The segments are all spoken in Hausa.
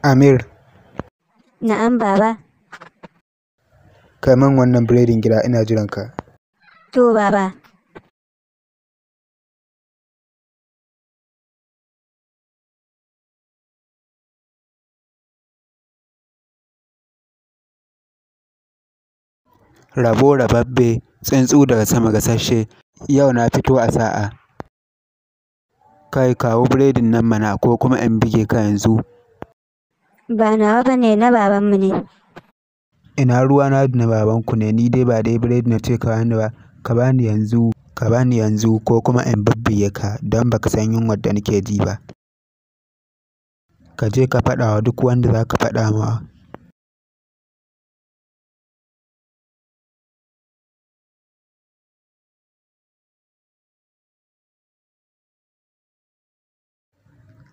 Amir. Na'am baba. Kai min wannan biredin gida, ina jiran ka. To baba. Rabo rababbe, tsuntsu daga sama gasasshe, yau na fito a sa'a. Kai, kawo biredin nan mana ko kuma in buge ka yanzu. Ba nawa bane, na babanmu ne. Ina ruwana da na babanku ne, ni dai ba dai biredi na ce ka bani ba, ka bani yanzu, ka bani yanzu ko kuma in bubbuge ka don baka san yunwar da nake ji ba. Ka je ka faɗawa duk wanda za ka faɗa mawa.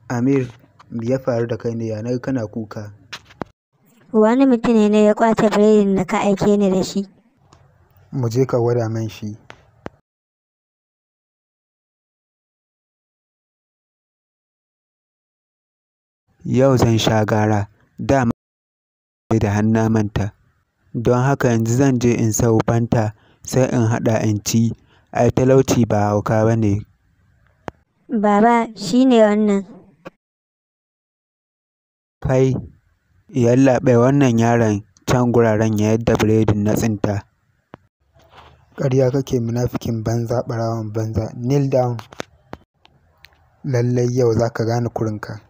Amir, me ya faru da kai ne, ya naga kana kuka? Wani mutum ne ya ƙwace biredin da ka aike ni da shi. Mu je ka gwada min shi. Yau zan sha gara, dama da har na manta. Don haka yanzu zan je in sayo Fanta sai in haɗa in ci, ai talauci ba hauka ba ne. Baba, shi ne wannan. Kai, yallaɓai, wannan yaron can guraren ya yadda biredin na tsinta. Ƙarya kake, munafikin banza, ɓarawon banza, kneel down. Lallai yau za ka gane kurenka.